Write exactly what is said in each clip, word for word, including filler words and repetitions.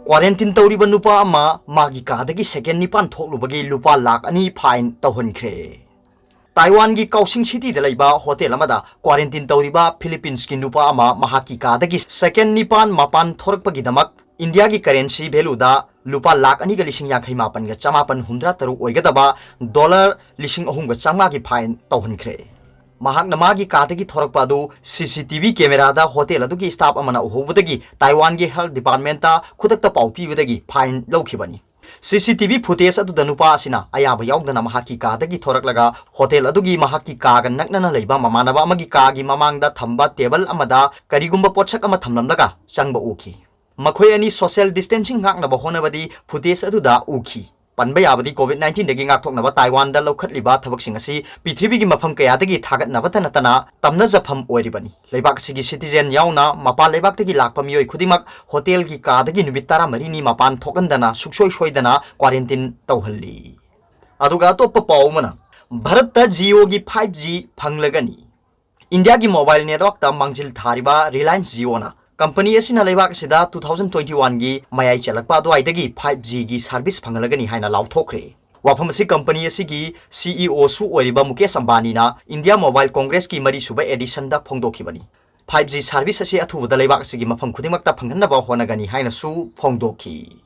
Quarantine ꯇꯧꯔꯤꯕ ꯅꯨꯄꯥ ꯑꯃ ꯃꯥꯒꯤ ꯀꯥꯗꯒꯤ second ꯅꯤꯄꯥꯟ ꯊꯣꯛꯂꯨꯕꯒꯤ ꯂꯨꯄꯥ ꯂꯥꯈ ꯑꯅꯤ fine ꯇꯧꯍꯟꯈ꯭ꯔꯦ꯫ ꯇꯥꯏꯋꯥꯟꯒꯤ ꯀꯥꯎꯁꯤꯡ ꯁꯤꯇꯤꯗ ꯂꯩꯕ ꯍꯣꯇꯦꯜ ꯑꯃꯗ quarantine ꯇꯧꯔꯤꯕ ꯐꯤꯂꯤꯄꯤꯟꯁꯀꯤ ꯅꯨꯄꯥ ꯑꯃ ꯃꯍꯥꯛꯀꯤ ꯀꯥꯗꯒꯤ second ꯅꯤꯄꯥꯟ ꯃꯄꯥꯟ ꯊꯣꯔꯛꯄꯒꯤꯗꯃꯛ ꯏꯟꯗꯤꯌꯥꯒꯤ currency value ꯗ ꯂꯨꯄꯥ ꯂꯥꯈ ꯑꯅꯤꯒ ꯂꯤꯁꯤꯡ ꯌꯥꯡꯈꯩ ꯃꯥꯄꯟꯒ ꯆꯃꯥꯄꯟ ꯍꯨꯝꯗ꯭ꯔꯥ ꯇꯔꯨꯛ ꯑꯣꯏꯒꯗꯕ dollar ꯂꯤꯁꯤꯡ ꯑꯍꯨꯝꯒ ꯆꯥꯝꯃꯉꯥꯒꯤ fine ꯇꯧꯍꯟꯈ꯭ꯔꯦ꯫ ꯃꯍꯥꯛꯅ ꯃꯥꯒꯤ ꯀꯥꯗꯒꯤ ꯊꯣꯔꯛꯄ ꯑꯗꯨ C C T V camera ꯗ ꯍꯣꯇꯦꯜ ꯑꯗꯨꯒꯤ staff ꯑꯃꯅ ꯎꯍꯧꯕꯗꯒꯤ ꯇꯥꯏꯋꯥꯟꯒꯤ health department ꯇ ꯈꯨꯗꯛꯇ ꯄꯥꯎ ꯄꯤꯕꯗꯒꯤ fine ꯂꯧꯈꯤꯕꯅꯤ꯫ C C T V footage ꯑꯗꯨꯗ ꯅꯨꯄꯥ ꯑꯁꯤꯅ ꯑꯌꯥꯕ ꯌꯥꯎꯗꯅ ꯃꯍꯥꯛꯀꯤ ꯀꯥꯗꯒꯤ ꯊꯣꯔꯛꯂꯒ ꯍꯣꯇꯦꯜ ꯑꯗꯨꯒꯤ ꯃꯍꯥꯛꯀꯤ ꯀꯥꯒ ꯅꯛꯅꯅ ꯂꯩꯕ ꯃꯃꯥꯟꯅꯕ ꯑꯃꯒꯤ ꯀꯥꯒꯤ ꯃꯃꯥꯡꯗ ꯊꯝꯕ table ꯑꯃꯗ ꯀꯔꯤꯒꯨꯝꯕ ꯄꯣꯠꯁꯛ ꯑꯃ ꯊꯝꯂꯝꯂꯒ ꯆꯪꯕ ꯎꯈꯤ꯫ ꯃꯈꯣꯏ ꯑꯅꯤ social distancing ꯉꯥꯛꯅꯕ ꯍꯣꯠꯅꯕꯗꯤ footage ꯑꯗꯨꯗ ꯎꯈꯤ꯫ ꯄꯟꯕ ꯌꯥꯕꯗꯤ, COVID nineteen ꯗꯒꯤ ꯉꯥꯛꯊꯣꯛꯅꯕ ꯇꯥꯏꯋꯥꯟꯗ ꯂꯧꯈꯠꯂꯤꯕ ꯊꯕꯛꯁꯤꯡ ꯑꯁꯤ ꯄ꯭ꯔꯤꯊꯤꯕꯤꯒꯤ ꯃꯐꯝ ꯀꯌꯥꯗꯒꯤ ꯊꯥꯒꯠꯅꯕꯇ ꯅꯠꯇꯅ ꯇꯝꯅꯖꯐꯝ ꯑꯣꯏꯔꯤꯕꯅꯤ꯫ ꯂꯩꯕꯥꯛ ꯑꯁꯤꯒꯤ citizen ꯌꯥꯎꯅ ꯃꯄꯥꯟ ꯂꯩꯕꯥꯛꯇꯒꯤ ꯂꯥꯛꯄ ꯃꯤꯑꯣꯏ ꯈꯨꯗꯤꯡꯃꯛ ꯍꯣꯇꯦꯜꯒꯤ ꯀꯥꯗꯒꯤ ꯅꯨꯃꯤꯠ ꯇꯔꯥꯃꯔꯤꯅꯤ ꯃꯄꯥꯟ ꯊꯣꯛꯍꯟꯗꯅ ꯁꯨꯡꯁꯣꯏ ꯁꯣꯏꯗꯅ quarantine ꯇꯧꯍꯜꯂꯤ꯫ ꯑꯗꯨꯒ ꯑꯇꯣꯞꯄ ꯄꯥꯎ ꯑꯃꯅ, ꯚꯥꯔꯠꯇ Jio ꯒꯤ five G ꯐꯪꯂꯒꯅꯤ꯫ ꯏꯟꯗꯤꯌꯥꯒꯤ mobile network ꯇ ꯃꯥꯡꯖꯤꯜ ꯊꯥꯔꯤꯕ Reliance Jio ꯅ company ꯑꯁꯤꯅ ꯂꯩꯕꯥꯛ ꯑꯁꯤꯗ two thousand twenty one ꯒꯤ ꯃꯌꯥꯏ ꯆꯜꯂꯛꯄ ꯑꯗꯨꯋꯥꯏꯗꯒꯤ five G ꯒꯤ service ꯐꯪꯍꯜꯂꯒꯅꯤ ꯍꯥꯏꯅ ꯂꯥꯎꯊꯣꯛꯈ꯭ꯔꯦ꯫ ꯋꯥꯐꯝ ꯑꯁꯤ company ꯑꯁꯤꯒꯤ C E O ꯁꯨ ꯑꯣꯏꯔꯤꯕ ꯃꯨꯀꯦꯁ ꯑꯝꯕꯥꯅꯤꯅ India Mobile Congress ꯀꯤ ꯃꯔꯤꯁꯨꯕ edition ꯗ ꯐꯣꯡꯗꯣꯛꯈꯤꯕꯅꯤ꯫ Five G service ꯑꯁꯤ ꯑꯊꯨꯕꯗ ꯂꯩꯕꯥꯛ ꯑꯁꯤꯒꯤ ꯃꯐꯝ ꯈꯨꯗꯤꯡꯃꯛꯇ ꯐꯪꯍꯟꯅꯕ ꯍꯣꯠꯅꯒꯅꯤ ꯍꯥꯏꯅꯁꯨ ꯐꯣꯡꯗꯣꯛꯈꯤ꯫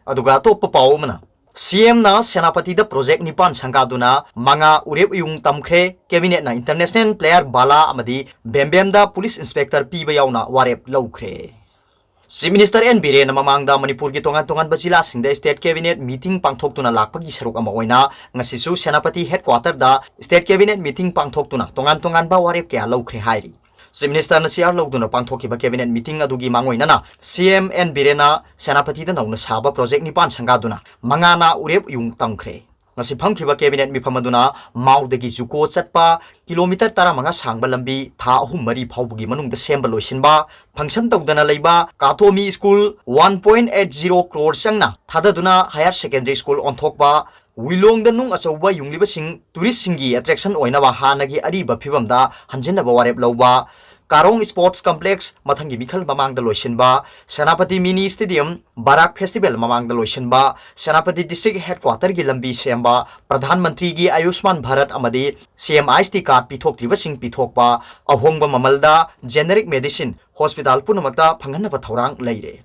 ꯑꯗꯨꯒ ꯑꯇꯣꯞꯄ ꯄꯥꯎ ꯑꯃꯅ, C M ꯅ ꯁꯦꯅꯥꯄꯇꯤꯗ project ꯅꯤꯄꯥꯟ ꯁꯪꯒꯥꯗꯨꯅ ꯃꯉꯥ ꯎꯔꯦꯞ ꯎꯌꯨꯡ ꯇꯝꯈ꯭ꯔꯦ꯫ Cabinet ꯅ international player ꯕꯥꯂꯥ ꯑꯃꯗꯤ ꯕꯦꯝꯕꯦꯝꯗ police inspector ꯄꯤꯕ ꯌꯥꯎꯅ ꯋꯥꯔꯦꯞ ꯂꯧꯈ꯭ꯔꯦ꯫ Chief Minister N ꯕꯤꯔꯦꯟꯅ ꯃꯃꯥꯡꯗ ꯃꯅꯤꯄꯨꯔꯒꯤ ꯇꯣꯉꯥꯟ ꯇꯣꯉꯥꯟꯕ ꯖꯤꯂꯥꯁꯤꯡꯗ state cabinet meeting ꯄꯥꯡꯊꯣꯛꯇꯨꯅ ꯂꯥꯛꯄꯒꯤ ꯁꯔꯨꯛ ꯑꯃ ꯑꯣꯏꯅ ꯉꯁꯤꯁꯨ ꯁꯦꯅꯥꯄꯇꯤ headquarter ꯗ state cabinet meeting ꯄꯥꯡꯊꯣꯛꯇꯨꯅ ꯇꯣꯉꯥꯟ ꯇꯣꯉꯥꯟꯕ ꯋꯥꯔꯦꯞ ꯀꯌꯥ ꯂꯧꯈ꯭ꯔꯦ ꯍꯥꯏꯔꯤ꯫ Chief Minister ꯅ chair ꯂꯧꯗꯨꯅ ꯄꯥꯡꯊꯣꯛꯈꯤꯕ cabinet meeting ꯑꯗꯨꯒꯤ ꯃꯥꯡꯑꯣꯏꯅꯅ C M N ꯕꯤꯔꯦꯟꯅ ꯁꯦꯅꯥꯄꯇꯤꯗ ꯅꯧꯅ ꯁꯥꯕ project ꯅꯤꯄꯥꯟ ꯁꯪꯒꯥꯗꯨꯅ ꯃꯉꯥꯅ ꯎꯔꯦꯞ ꯎꯌꯨꯡ ꯇꯝꯈ꯭ꯔꯦ꯫ ꯉꯁꯤ ꯐꯝꯈꯤꯕ cabinet ꯃꯤꯐꯝ ꯑꯗꯨꯅ ꯃꯥꯎꯗꯒꯤ ꯖꯨꯀꯣ ꯆꯠꯄ kilometre ꯇꯔꯥꯃꯉꯥ ꯁꯥꯡꯕ ꯂꯝꯕꯤ ꯊꯥ ꯑꯍꯨꯝ ꯃꯔꯤ ꯐꯥꯎꯕꯒꯤ ꯃꯅꯨꯡꯗ ꯁꯦꯝꯕ ꯂꯣꯏꯁꯤꯟꯕ, function ꯇꯧꯗꯅ ꯂꯩꯕ ꯀꯥꯊꯣꯃꯤ school one point eight zero crore ꯆꯪꯅ ꯊꯥꯗꯗꯨꯅ higher secondary school ꯑꯣꯟꯊꯣꯛꯄ, ꯋꯤꯂꯣꯡꯗ ꯅꯨꯡ ꯑꯆꯧꯕ ꯌꯨꯡꯂꯤꯕꯁꯤꯡ tourist ꯁꯤꯡꯒꯤ attraction ꯑꯣꯏꯅꯕ ꯍꯥꯟꯅꯒꯤ ꯑꯔꯤꯕ ꯐꯤꯕꯝꯗ ꯍꯟꯖꯤꯟꯅꯕ ꯋꯥꯔꯦꯞ ꯂꯧꯕ, ꯇꯥꯔꯣꯡ Sports Complex ꯃꯊꯪꯒꯤ ꯃꯤꯈꯜ ꯃꯃꯥꯡꯗ ꯂꯣꯏꯁꯤꯟꯕ, ꯁꯦꯅꯥꯄꯇꯤ Mini Stadium ꯕꯔꯥꯛ Festival ꯃꯃꯥꯡꯗ ꯂꯣꯏꯁꯤꯟꯕ, ꯁꯦꯅꯥꯄꯇꯤ District Headquarter ꯒꯤ ꯂꯝꯕꯤ ꯁꯦꯝꯕ, ꯄ꯭ꯔꯙꯥꯟ ꯃꯟꯇ꯭ꯔꯤꯒꯤ ꯑꯌꯨꯁꯃꯥꯟ ꯚꯥꯔꯠ ꯑꯃꯗꯤ C M I S T card ꯄꯤꯊꯣꯛꯇ꯭ꯔꯤꯕꯁꯤꯡ ꯄꯤꯊꯣꯛꯄ, ꯑꯍꯣꯡꯕ ꯃꯃꯜꯗ generic medicine hospital ꯄꯨꯝꯅꯃꯛꯇ ꯐꯪꯍꯟꯅꯕ ꯊꯧꯔꯥꯡ ꯂꯩꯔꯦ꯫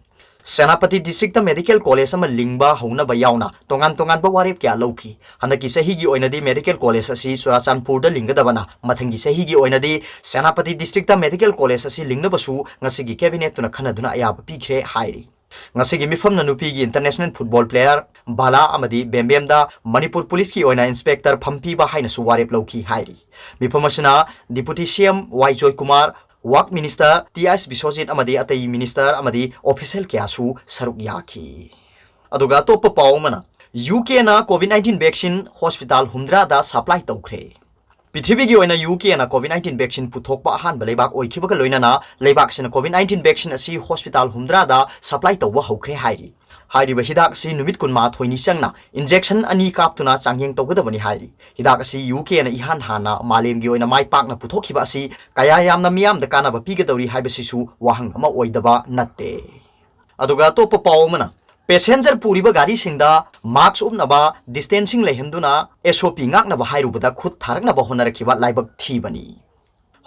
ꯁꯦꯅꯥꯄꯇꯤ District ꯇ Medical College ꯑꯃ ꯂꯤꯡꯕ ꯍꯧꯅꯕ ꯌꯥꯎꯅ ꯇꯣꯉꯥꯟ ꯇꯣꯉꯥꯟꯕ ꯋꯥꯔꯦꯞ ꯀꯌꯥ ꯂꯧꯈꯤ꯫ ꯍꯟꯗꯛꯀꯤ ꯆꯍꯤꯒꯤ ꯑꯣꯏꯅꯗꯤ Medical College ꯑꯁꯤ ꯆꯨꯔꯥꯆꯥꯟꯄꯨꯔꯗ ꯂꯤꯡꯒꯗꯕꯅ, ꯃꯊꯪꯒꯤ ꯆꯍꯤꯒꯤ ꯑꯣꯏꯅꯗꯤ ꯁꯦꯅꯥꯄꯇꯤ District ꯇ Medical College ꯑꯁꯤ ꯂꯤꯡꯅꯕꯁꯨ ꯉꯁꯤꯒꯤ Cabinet ꯇꯨꯅ ꯈꯟꯅꯗꯨꯅ ꯑꯌꯥꯕ ꯄꯤꯈ꯭ꯔꯦ ꯍꯥꯏꯔꯤ꯫ ꯉꯁꯤꯒꯤ ꯃꯤꯐꯝꯅ ꯅꯨꯄꯤꯒꯤ international football player ꯕꯥꯂꯥ ꯑꯃꯗꯤ ꯕꯦꯝꯕꯦꯝꯗ ꯃꯅꯤꯄꯨꯔ Police ꯀꯤ ꯑꯣꯏꯅ Inspector ꯐꯝ ꯄꯤꯕ ꯍꯥꯏꯅꯁꯨ ꯋꯥꯔꯦꯞ ꯂꯧꯈꯤ ꯍꯥꯏꯔꯤ꯫ ꯃꯤꯐꯝ ꯑꯁꯤꯅ Deputy C M Y Joykumar, Work Minister T S Biswajit ꯑꯃꯗꯤ ꯑꯇꯩ Minister ꯑꯃꯗꯤ official ꯀꯌꯥꯁꯨ ꯁꯔꯨꯛ ꯌꯥꯈꯤ꯫ ꯑꯗꯨꯒ ꯑꯇꯣꯞꯄ ꯄꯥꯎ ꯑꯃꯅ, U K ꯅ COVID nineteen vaccine hospital ꯍꯨꯝꯗ꯭ꯔꯥꯗ supply ꯇꯧꯈ꯭ꯔꯦ꯫ ꯄ꯭ꯔꯤꯊꯤꯕꯤꯒꯤ ꯑꯣꯏꯅ U K ꯅ COVID nineteen vaccine ꯄꯨꯊꯣꯛꯄ ꯑꯍꯥꯟꯕ ꯂꯩꯕꯥꯛ ꯑꯣꯏꯈꯤꯕꯒ ꯂꯣꯏꯅꯅ ꯂꯩꯕꯥꯛ ꯑꯁꯤꯅ COVID nineteen vaccine ꯑꯁꯤ hospital ꯍꯨꯝꯗ꯭ꯔꯥꯗ supply ꯇꯧꯕ ꯍꯧꯈ꯭ꯔꯦ ꯍꯥꯏꯔꯤ꯫ ꯍꯥꯏꯔꯤꯕ ꯍꯤꯗꯥꯛ ꯑꯁꯤ ꯅꯨꯃꯤꯠ ꯀꯨꯟꯃꯥꯊꯣꯏꯅꯤ ꯆꯪꯅ injection ꯑꯅꯤ ꯀꯥꯞꯇꯨꯅ ꯆꯥꯡꯌꯦꯡ ꯇꯧꯒꯗꯕꯅꯤ ꯍꯥꯏꯔꯤ꯫ ꯍꯤꯗꯥꯛ ꯑꯁꯤ U K ꯅ ꯏꯍꯥꯟ ꯍꯥꯟꯅ ꯃꯥꯂꯦꯝꯒꯤ ꯑꯣꯏꯅ ꯃꯥꯏ ꯄꯥꯛꯅ ꯄꯨꯊꯣꯛꯈꯤꯕ ꯑꯁꯤ ꯀꯌꯥ ꯌꯥꯝꯅ ꯃꯤꯌꯥꯝꯗ ꯀꯥꯟꯅꯕ ꯄꯤꯒꯗꯧꯔꯤ ꯍꯥꯏꯕꯁꯤꯁꯨ ꯋꯥꯍꯪ ꯑꯃ ꯑꯣꯏꯗꯕ ꯅꯠꯇꯦ꯫ ꯑꯗꯨꯒ ꯑꯇꯣꯞꯄ ꯄꯥꯎ ꯑꯃꯅ, passenger ꯄꯨꯔꯤꯕ ꯒꯥꯔꯤꯁꯤꯡꯗ mask ꯎꯞꯅꯕ, distancing ꯂꯩꯍꯟꯗꯨꯅ S O P ꯉꯥꯛꯅꯕ ꯍꯥꯏꯔꯨꯕꯗ ꯈꯨꯠ ꯊꯥꯔꯛꯅꯕ ꯍꯣꯠꯅꯔꯛꯈꯤꯕ ꯂꯥꯏꯕꯛ ꯊꯤꯕꯅꯤ꯫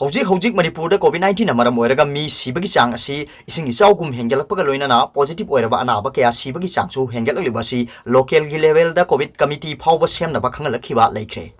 ꯍꯧꯖꯤꯛ ꯍꯧꯖꯤꯛ ꯃꯅꯤꯄꯨꯔꯗ COVID nineteen ꯅ ꯃꯔꯝ ꯑꯣꯏꯔꯒ ꯃꯤ ꯁꯤꯕꯒꯤ ꯆꯥꯡ ꯑꯁꯤ ꯏꯁꯤꯡ ꯏꯆꯥꯎꯒꯨꯝ ꯍꯦꯟꯒꯠꯂꯛꯄꯒ ꯂꯣꯏꯅꯅ positive ꯑꯣꯏꯔꯕ ꯑꯅꯥꯕ ꯀꯌꯥ ꯁꯤꯕꯒꯤ ꯆꯥꯡꯁꯨ ꯍꯦꯟꯒꯠꯂꯛꯂꯤꯕ ꯑꯁꯤ local ꯒꯤ level ꯗ COVID committee ꯐꯥꯎꯕ ꯁꯦꯝꯅꯕ ꯈꯪꯍꯜꯂꯛꯈꯤꯕ ꯂꯩꯈ꯭ꯔꯦ꯫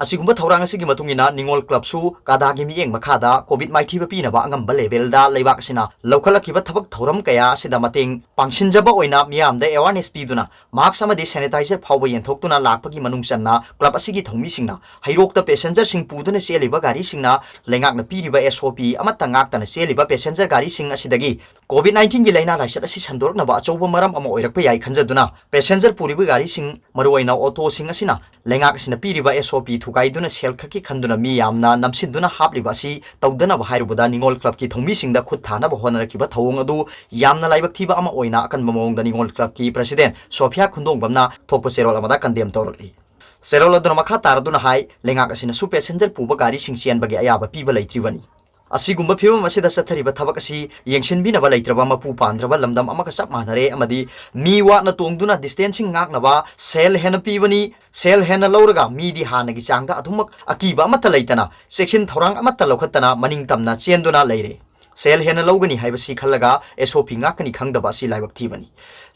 ꯑꯁꯤꯒꯨꯝꯕ ꯊꯧꯔꯥꯡ ꯑꯁꯤꯒꯤ ꯃꯇꯨꯡ ꯏꯟꯅ ꯅꯤꯉꯣꯜ club ꯁꯨ ꯀꯥꯗꯥꯒꯤ ꯃꯤꯠꯌꯦꯡ ꯃꯈꯥꯗ COVID ꯃꯥꯏꯊꯤꯕ ꯄꯤꯅꯕ ꯑꯉꯝꯕ level ꯗ ꯂꯩꯕꯥꯛ ꯑꯁꯤꯅ ꯂꯧꯈꯠꯂꯛꯈꯤꯕ ꯊꯕꯛ ꯊꯧꯔꯝ ꯀꯌꯥ ꯑꯁꯤꯗ ꯃꯇꯦꯡ ꯄꯥꯡꯁꯤꯟꯖꯕ ꯑꯣꯏꯅ ꯃꯤꯌꯥꯝꯗ awareness ꯄꯤꯗꯨꯅ mask ꯑꯃꯗꯤ sanitizer ꯐꯥꯎꯕ ꯌꯦꯟꯊꯣꯛꯇꯨꯅ ꯂꯥꯛꯄꯒꯤ ꯃꯅꯨꯡ ꯆꯟꯅ club ꯑꯁꯤꯒꯤ ꯊꯧꯃꯤꯁꯤꯡꯅ ꯍꯩꯔꯣꯛꯇ passenger ꯁꯤꯡ ꯄꯨꯗꯨꯅ ꯆꯦꯜꯂꯤꯕ ꯒꯥꯔꯤꯁꯤꯡꯅ ꯂꯩꯉꯥꯛꯅ ꯄꯤꯔꯤꯕ S O P ꯑꯃꯠꯇ ꯉꯥꯛꯇꯅ ꯆꯦꯜꯂꯤꯕ passenger ꯒꯥꯔꯤꯁꯤꯡ ꯑꯁꯤꯗꯒꯤ COVID nineteen ꯒꯤ ꯂꯥꯏꯅꯥ ꯂꯥꯏꯆꯠ ꯑꯁꯤ ꯁꯟꯗꯣꯔꯛꯅꯕ ꯑꯆꯧꯕ ꯃꯔꯝ ꯑꯃ ꯑꯣꯏꯔꯛꯄ ꯌꯥꯏ ꯈꯟꯖꯗꯨꯅ passenger ꯄꯨꯔꯤꯕ ꯒꯥꯔꯤꯁꯤꯡ, ꯃꯔꯨꯑꯣꯏꯅ ꯑꯣꯇꯣꯁꯤꯡ ꯑꯁꯤꯅ ꯂꯩꯉꯥꯛ ꯑꯁꯤꯅ ꯄꯤꯔꯤꯕ S O P ꯊꯨꯒꯥꯏꯗꯨꯅ ꯁꯦꯜ ꯈꯛꯀꯤ ꯈꯟꯗꯨꯅ ꯃꯤ ꯌꯥꯝꯅ ꯅꯝꯁꯤꯟꯗꯨꯅ ꯍꯥꯞꯂꯤꯕ ꯑꯁꯤ ꯇꯧꯗꯅꯕ ꯍꯥꯏꯔꯨꯕꯗ ꯅꯤꯉꯣꯜ club ꯀꯤ ꯊꯧꯃꯤꯁꯤꯡꯗ ꯈꯨꯠ ꯊꯥꯅꯕ ꯍꯣꯠꯅꯔꯛꯈꯤꯕ ꯊꯧꯑꯣꯡ ꯑꯗꯨ ꯌꯥꯝꯅ ꯂꯥꯏꯕꯛ ꯊꯤꯕ ꯑꯃ ꯑꯣꯏꯅ ꯑꯀꯟꯕ ꯃꯑꯣꯡꯗ ꯅꯤꯉꯣꯜ club ꯀꯤ president ꯁꯣꯐꯤꯌꯥ ꯈꯨꯟꯗꯣꯡꯕꯝꯅ ꯊꯣꯛꯄ ꯆꯦꯔꯣꯜ ꯑꯃꯗ condemn ꯇꯧꯔꯛꯂꯤ꯫ ꯆꯦꯔꯣꯜ ꯑꯗꯨꯅ ꯃꯈꯥ ꯇꯥꯔꯗꯨꯅ ꯍꯥꯏ, ꯂꯩꯉꯥꯛ ꯑꯁꯤꯅꯁꯨ passenger ꯄꯨꯕ ꯒꯥꯔꯤꯁꯤꯡ ꯆꯦꯟꯕꯒꯤ ꯑꯌꯥꯕ ꯄꯤꯕ ꯂꯩꯇ꯭ꯔꯤꯕꯅꯤ꯫ ꯑꯁꯤꯒꯨꯝꯕ ꯐꯤꯕꯝ ꯑꯁꯤꯗ ꯆꯠꯊꯔꯤꯕ ꯊꯕꯛ ꯑꯁꯤ ꯌꯦꯡꯁꯤꯟꯕꯤꯅꯕ ꯂꯩꯇ꯭ꯔꯕ ꯃꯄꯨ ꯄꯥꯟꯗ꯭ꯔꯕ ꯂꯝꯗꯝ ꯑꯃꯒ ꯆꯞ ꯃꯥꯟꯅꯔꯦ, ꯑꯃꯗꯤ ꯃꯤ ꯋꯥꯠꯅ ꯇꯣꯡꯗꯨꯅ distancing ꯉꯥꯛꯅꯕ ꯁꯦꯜ ꯍꯦꯟꯅ ꯄꯤꯕꯅꯤ, ꯁꯦꯜ ꯍꯦꯟꯅ ꯂꯧꯔꯒ ꯃꯤꯗꯤ ꯍꯥꯟꯅꯒꯤ ꯆꯥꯡꯗ ꯑꯗꯨꯃꯛ ꯑꯀꯤꯕ ꯑꯃꯠꯇ ꯂꯩꯇꯅ, ꯆꯦꯛꯁꯤꯟ ꯊꯧꯔꯥꯡ ꯑꯃꯠꯇ ꯂꯧꯈꯠꯇꯅ ꯃꯅꯤꯡ ꯇꯝꯅ ꯆꯦꯟꯗꯨꯅ ꯂꯩꯔꯦ꯫ ꯁꯦꯜ ꯍꯦꯟꯅ ꯂꯧꯒꯅꯤ ꯍꯥꯏꯕꯁꯤ ꯈꯜꯂꯒ S O P ꯉꯥꯛꯀꯅꯤ ꯈꯪꯗꯕ ꯑꯁꯤ ꯂꯥꯏꯕꯛ ꯊꯤꯕꯅꯤ꯫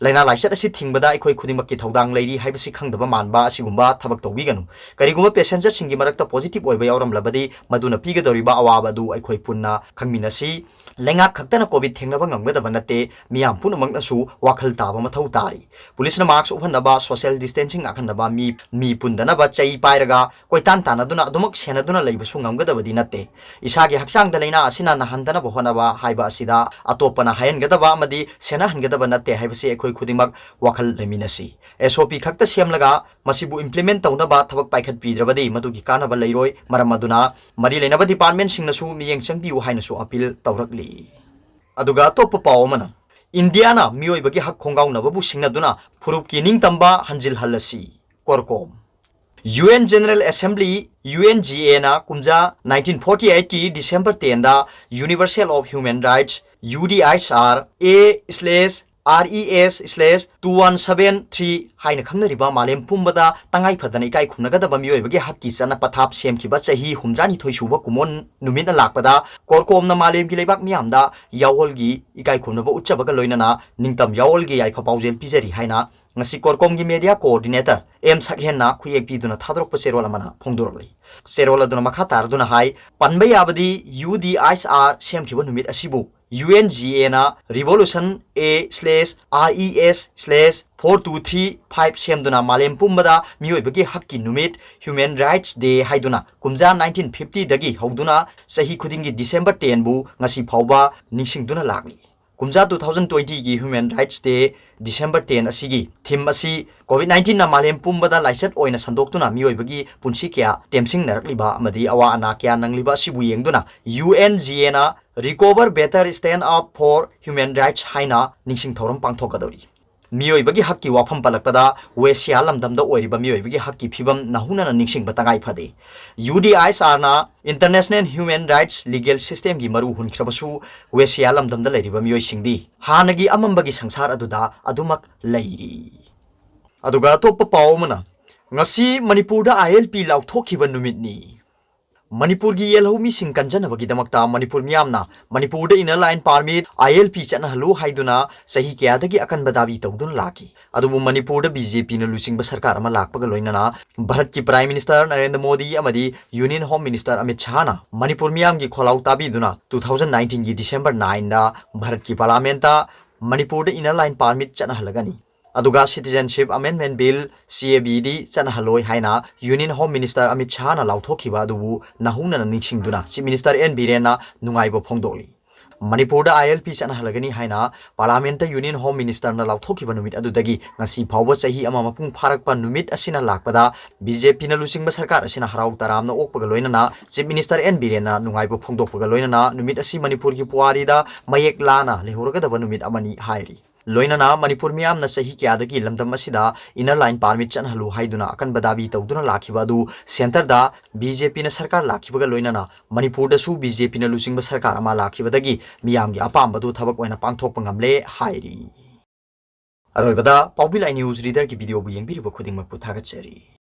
ꯂꯥꯏꯅꯥ ꯂꯥꯏꯆꯠ ꯑꯁꯤ ꯊꯤꯡꯕꯗ ꯑꯩꯈꯣꯏ ꯈꯨꯗꯤꯡꯃꯛꯀꯤ ꯊꯧꯗꯥꯡ ꯂꯩꯔꯤ ꯍꯥꯏꯕꯁꯤ ꯈꯪꯗꯕ ꯃꯥꯟꯕ ꯑꯁꯤꯒꯨꯝꯕ ꯊꯕꯛ ꯇꯧꯕꯤꯒꯅꯨ꯫ ꯀꯔꯤꯒꯨꯝꯕ passengerꯁꯤꯡꯒꯤ ꯃꯔꯛꯇ positive ꯑꯣꯏꯕ ꯌꯥꯎꯔꯝꯂꯕꯗꯤ, ꯃꯗꯨꯅ ꯄꯤꯒꯗꯧꯔꯤꯕ ꯑꯋꯥꯕ ꯑꯗꯨ ꯑꯩꯈꯣꯏ ꯄꯨꯟꯅ ꯈꯪꯃꯤꯟꯅꯁꯤ꯫ ꯂꯩꯉꯥꯛ ꯈꯛꯇꯅ COVID ꯊꯦꯡꯅꯕ ꯉꯝꯒꯗꯕ ꯅꯠꯇꯦ, ꯃꯤꯌꯥꯝ ꯄꯨꯝꯅꯃꯛꯅꯁꯨ ꯋꯥꯈꯜ ꯇꯥꯕ ꯃꯊꯧ ꯇꯥꯔꯤ꯫ ꯄꯨꯂꯤꯁꯅ mask ꯎꯞꯍꯟꯅꯕ, social distancing ꯉꯥꯛꯍꯟꯅꯕ, ꯃꯤ, ꯃꯤ ꯄꯨꯟꯗꯅꯕ ꯆꯩ ꯄꯥꯏꯔꯒ ꯀꯣꯏꯇꯥꯟ ꯇꯥꯟꯅꯗꯨꯅ ꯑꯗꯨꯃꯛ ꯁꯦꯟꯅꯗꯨꯅ ꯂꯩꯕꯁꯨ ꯉꯝꯒꯗꯕꯗꯤ ꯅꯠꯇꯦ꯫ ꯏꯁꯥꯒꯤ ꯍꯛꯆꯥꯡꯗ ꯂꯥꯏꯅꯥ ꯑꯁꯤꯅ ꯅꯥꯍꯟꯗꯅꯕ ꯍꯣꯠꯅꯕ ꯍꯥꯏꯕ ꯑꯁꯤꯗ ꯑꯇꯣꯞꯄꯅ ꯍꯥꯏꯍꯟꯒꯗꯕ ꯑꯃꯗꯤ ꯁꯦꯟꯅꯍꯟꯒꯗꯕ ꯅꯠꯇꯦ ꯍꯥꯏꯕꯁꯤ ꯑꯩꯈꯣꯏ ꯈꯨꯗꯤꯡꯃꯛ ꯋꯥꯈꯜ ꯂꯩꯃꯤꯟꯅꯁꯤ꯫ S O P ꯈꯛꯇ ꯁꯦꯝꯂꯒ ꯃꯁꯤꯕꯨ implement ꯇꯧꯅꯕ ꯊꯕꯛ ꯄꯥꯏꯈꯠꯄꯤꯗ꯭ꯔꯕꯗꯤ ꯃꯗꯨꯒꯤ ꯀꯥꯟꯅꯕ ꯂꯩꯔꯣꯏ꯫ ꯃꯔꯝ ꯑꯗꯨꯅ ꯃꯔꯤ ꯂꯩꯅꯕ departmentꯁꯤꯡꯅꯁꯨ ꯃꯤꯠꯌꯦꯡ ꯆꯪꯕꯤꯌꯨ ꯍꯥꯏꯅꯁꯨ appeal ꯇꯧꯔꯛꯂꯤ꯫ ꯑꯗꯨꯒ ꯑꯇꯣꯞꯄ ꯄꯥꯎ ꯑꯃꯅ, ꯏꯟꯗꯤꯌꯥꯅ ꯃꯤꯑꯣꯏꯕꯒꯤ ꯍꯛ ꯈꯣꯡꯒꯥꯎꯅꯕꯕꯨ ꯁꯤꯡꯅꯗꯨꯅ ꯐꯨꯔꯨꯞꯀꯤ ꯅꯤꯡꯇꯝꯕ ꯍꯟꯖꯤꯜꯍꯜꯂꯁꯤ, CORCOM꯫ U N General Assembly, U N G A ꯅ ꯀꯨꯝꯖꯥ nineteen forty eight ꯀꯤ December ten the Universal of Human Rights, U D H R, A slash R E S slash two one seven three ꯍꯥꯏꯅ ꯈꯪꯅꯔꯤꯕ ꯃꯥꯂꯦꯝ ꯄꯨꯝꯕꯗ ꯇꯉꯥꯏ ꯐꯗꯅ ꯏꯀꯥꯏ ꯈꯨꯝꯅꯒꯗꯕ ꯃꯤꯑꯣꯏꯕꯒꯤ ꯍꯛꯀꯤ ꯆꯠꯅ ꯄꯊꯥꯞ ꯁꯦꯝꯈꯤꯕ ꯆꯍꯤ ꯍꯨꯝꯗ꯭ꯔꯥꯅꯤꯊꯣꯏ ꯁꯨꯕ ꯀꯨꯝꯑꯣꯟ ꯅꯨꯃꯤꯠꯅ ꯂꯥꯛꯄꯗ, CORCOM ꯅ ꯃꯥꯂꯦꯝꯒꯤ ꯂꯩꯕꯥꯛ ꯃꯤꯌꯥꯝꯗ ꯌꯥꯑꯣꯜꯒꯤ ꯏꯀꯥꯏ ꯈꯨꯝꯅꯕ ꯎꯠꯆꯕꯒ ꯂꯣꯏꯅꯅ ꯅꯤꯡꯇꯝ ꯌꯥꯑꯣꯜꯒꯤ ꯌꯥꯏꯐ ꯄꯥꯎꯖꯦꯜ ꯄꯤꯖꯔꯤ ꯍꯥꯏꯅ ꯉꯁꯤ CORCOM ꯒꯤ media coordinator M ꯁꯛꯍꯦꯟꯅ ꯈꯨꯌꯦꯛ ꯄꯤꯗꯨꯅ ꯊꯥꯗꯣꯔꯛꯄ ꯆꯦꯔꯣꯜ ꯑꯃꯅ ꯐꯣꯡꯗꯣꯔꯛꯂꯤ꯫ ꯆꯦꯔꯣꯜ ꯑꯗꯨꯅ ꯃꯈꯥ ꯇꯥꯔꯗꯨꯅ ꯍꯥꯏ, ꯄꯟꯕ ꯌꯥꯕꯗꯤ U D H R ꯁꯦꯝꯈꯤꯕ ꯅꯨꯃꯤꯠ ꯑꯁꯤꯕꯨ U N G A ꯅ Revolution A slash R E S slash four two three five ꯁꯦꯝꯗꯨꯅ ꯃꯥꯂꯦꯝ ꯄꯨꯝꯕꯗ ꯃꯤꯑꯣꯏꯕꯒꯤ ꯍꯛꯀꯤ ꯅꯨꯃꯤꯠ, Human Rights Day ꯍꯥꯏꯗꯨꯅ ꯀꯨꯝꯖꯥ nineteen fifty ꯗꯒꯤ ꯍꯧꯗꯨꯅ ꯆꯍꯤ ꯈꯨꯗꯤꯡꯒꯤ December ten ꯕꯨ ꯉꯁꯤ ꯐꯥꯎꯕ ꯅꯤꯡꯁꯤꯡꯗꯨꯅ ꯂꯥꯛꯂꯤ꯫ ꯀꯨꯝꯖꯥ two thousand twenty ꯒꯤ Human Rights Day December ten ꯑꯁꯤꯒꯤ theme ꯑꯁꯤ COVID nineteen ꯅ ꯃꯥꯂꯦꯝ ꯄꯨꯝꯕꯗ ꯂꯥꯏꯆꯠ ꯑꯣꯏꯅ ꯁꯟꯗꯣꯛꯇꯨꯅ ꯃꯤꯑꯣꯏꯕꯒꯤ ꯄꯨꯟꯁꯤ ꯀꯌꯥ ꯇꯦꯝꯁꯤꯡꯅꯔꯛꯂꯤꯕ ꯑꯃꯗꯤ ꯑꯋꯥ ꯑꯅꯥ ꯀꯌꯥ ꯅꯪꯂꯤꯕ ꯑꯁꯤꯕꯨ ꯌꯦꯡꯗꯨꯅ U N G A ꯅ Recover Better, Stand Up for Human Rights ꯍꯥꯏꯅ ꯅꯤꯡꯁꯤꯡ ꯊꯧꯔꯝ ꯄꯥꯡꯊꯣꯛꯀꯗꯧꯔꯤ꯫ ꯃꯤꯑꯣꯏꯕꯒꯤ ꯍꯛꯀꯤ ꯋꯥꯐꯝ ꯄꯜꯂꯛꯄꯗ ꯋꯦꯁꯤꯌꯥ ꯂꯝꯗꯝꯗ ꯑꯣꯏꯔꯤꯕ ꯃꯤꯑꯣꯏꯕꯒꯤ ꯍꯛꯀꯤ ꯐꯤꯕꯝ ꯅꯧꯍꯧꯅꯅ ꯅꯤꯡꯁꯤꯡꯕ ꯇꯉꯥꯏ ꯐꯗꯦ꯫ ꯌꯨ ꯗꯤ ꯑꯥꯏ ꯑꯦꯁ ꯑꯥꯔꯅ International Human Rights Legal Systemꯒꯤ ꯃꯔꯨ ꯍꯨꯟꯈ꯭ꯔꯕꯁꯨ ꯋꯦꯁꯤꯌꯥ ꯂꯝꯗꯝꯗ ꯂꯩꯔꯤꯕ ꯃꯤꯑꯣꯏꯁꯤꯡꯗꯤ ꯍꯥꯟꯅꯒꯤ ꯑꯃꯝꯕꯒꯤ ꯁꯪꯁꯥꯔ ꯑꯗꯨꯗ ꯑꯗꯨꯃꯛ ꯂꯩꯔꯤ꯫ ꯑꯗꯨꯒ ꯑꯇꯣꯞꯄ ꯄꯥꯎ ꯑꯃꯅ, ꯉꯁꯤ ꯃꯅꯤꯄꯨꯔꯗ ꯑꯥꯏ ꯑꯦꯜ ꯄꯤ ꯂꯥꯎꯊꯣꯛꯈꯤꯕ ꯅꯨꯃꯤꯠꯅꯤ꯫ ꯃꯅꯤꯄꯨꯔꯒꯤ ꯌꯦꯜꯍꯧꯃꯤꯁꯤꯡ ꯀꯟꯖꯅꯕꯒꯤꯗꯃꯛꯇ ꯃꯅꯤꯄꯨꯔ ꯃꯤꯌꯥꯝꯅ ꯃꯅꯤꯄꯨꯔꯗ Inner Line Permit, ꯑꯥꯏ ꯑꯦꯜ ꯄꯤ ꯆꯠꯅꯍꯜꯂꯨ ꯍꯥꯏꯗꯨꯅ ꯆꯍꯤ ꯀꯌꯥꯗꯒꯤ ꯑꯀꯟꯕ ꯗꯥꯕꯤ ꯇꯧꯗꯨꯅ ꯂꯥꯛꯈꯤ꯫ ꯑꯗꯨꯕꯨ ꯃꯅꯤꯄꯨꯔꯗ ꯕꯤ ꯖꯦ ꯄꯤꯅ ꯂꯨꯆꯤꯡꯕ ꯁꯔꯀꯥꯔ ꯑꯃ ꯂꯥꯛꯄꯒ ꯂꯣꯏꯅꯅ ꯚꯥꯔꯠꯀꯤ Prime Minister ꯅꯔꯦꯟꯗ꯭ꯔ ꯃꯣꯗꯤ ꯑꯃꯗꯤ Union Home Minister Amit ꯁꯍꯥꯅ Manipur ꯃꯤꯌꯥꯝꯒꯤ ꯈꯣꯜꯂꯥꯎ ꯇꯥꯕꯤꯗꯨꯅ two thousand nineteenꯒꯤ December nineꯗ ꯚꯥꯔꯠꯀꯤ Parliamentꯇ ꯃꯅꯤꯄꯨꯔꯗ Inner Line Permit ꯆꯠꯅꯍꯜꯂꯒꯅꯤ꯫ ꯑꯗꯨꯒ Citizenship Amendment Bill, ꯁꯤ ꯑꯦ ꯕꯤꯗꯤ ꯆꯠꯅꯍꯜꯂꯣꯏ ꯍꯥꯏꯅ Union Home Minister ꯑꯃꯤꯠ ꯁꯍꯥꯅ ꯂꯥꯎꯊꯣꯛꯈꯤꯕ ꯑꯗꯨꯕꯨ ꯅꯧꯍꯧꯅꯅ ꯅꯤꯡꯁꯤꯡꯗꯨꯅ Chief Minister ꯑꯦꯟ ꯕꯤꯔꯦꯟꯅ ꯅꯨꯡꯉꯥꯏꯕ ꯐꯣꯡꯗꯣꯛꯂꯤ꯫ ꯃꯅꯤꯄꯨꯔꯗ ꯑꯥꯏ ꯑꯦꯜ ꯄꯤ ꯆꯠꯅꯍꯜꯂꯒꯅꯤ ꯍꯥꯏꯅ Parliamentꯇ Union Home Ministerꯅ ꯂꯥꯎꯊꯣꯛꯈꯤꯕ ꯅꯨꯃꯤꯠ ꯑꯗꯨꯗꯒꯤ ꯉꯁꯤ ꯐꯥꯎꯕ ꯆꯍꯤ ꯑꯃ ꯃꯄꯨꯡ ꯐꯥꯔꯛꯄ ꯅꯨꯃꯤꯠ ꯑꯁꯤꯅ ꯂꯥꯛꯄꯗ ꯕꯤ ꯖꯦ ꯄꯤꯅ ꯂꯨꯆꯤꯡꯕ ꯁꯔꯀꯥꯔ ꯑꯁꯤꯅ ꯍꯔꯥꯎ ꯇꯔꯥꯝꯅ ꯑꯣꯛꯄꯒ ꯂꯣꯏꯅꯅ Chief Minister ꯑꯦꯟ ꯕꯤꯔꯦꯟꯅ ꯅꯨꯡꯉꯥꯏꯕ ꯐꯣꯡꯗꯣꯛꯄꯒ ꯂꯣꯏꯅꯅ ꯅꯨꯃꯤꯠ ꯑꯁꯤ ꯃꯅꯤꯄꯨꯔꯒꯤ ꯄꯨꯋꯥꯔꯤꯗ ꯃꯌꯦꯛ ꯂꯥꯅ ꯂꯩꯍꯧꯔꯒꯗꯕ ꯅꯨꯃꯤꯠ ꯑꯃꯅꯤ ꯍꯥꯏꯔꯤ꯫ ꯂꯣꯏꯅꯅ ꯃꯅꯤꯄꯨꯔ ꯃꯤꯌꯥꯝꯅ ꯆꯍꯤ ꯀꯌꯥꯗꯒꯤ ꯂꯝꯗꯝ ꯑꯁꯤꯗ Inner Line Permit ꯆꯠꯅꯍꯜꯂꯨ ꯍꯥꯏꯗꯨꯅ ꯑꯀꯟꯕ ꯗꯥꯕꯤ ꯇꯧꯗꯨꯅ ꯂꯥꯛꯈꯤꯕ ꯑꯗꯨ Centreꯗ ꯕꯤ ꯖꯦ ꯄꯤꯅ ꯁꯔꯀꯥꯔ ꯂꯥꯛꯈꯤꯕꯒ ꯂꯣꯏꯅꯅ ꯃꯅꯤꯄꯨꯔꯗꯁꯨ ꯕꯤ ꯖꯦ ꯄꯤꯅ ꯂꯨꯆꯤꯡꯕ ꯁꯔꯀꯥꯔ ꯑꯃ ꯂꯥꯛꯈꯤꯕꯗꯒꯤ ꯃꯤꯌꯥꯝꯒꯤ ꯑꯄꯥꯝꯕꯗꯨ ꯊꯕꯛ ꯑꯣꯏꯅ ꯄꯥꯡꯊꯣꯛꯄ ꯉꯝꯂꯦ ꯍꯥꯏꯔꯤ꯫ ꯑꯔꯣꯏꯕꯗ ꯄꯥꯎꯕꯤ ꯂꯥꯏ News Readerꯒꯤ videoꯕꯨ ꯌꯦꯡꯕꯤꯔꯤꯕ ꯈꯨꯗꯤꯡꯃꯛꯄꯨ ꯊꯥꯒꯠꯆꯔꯤ꯫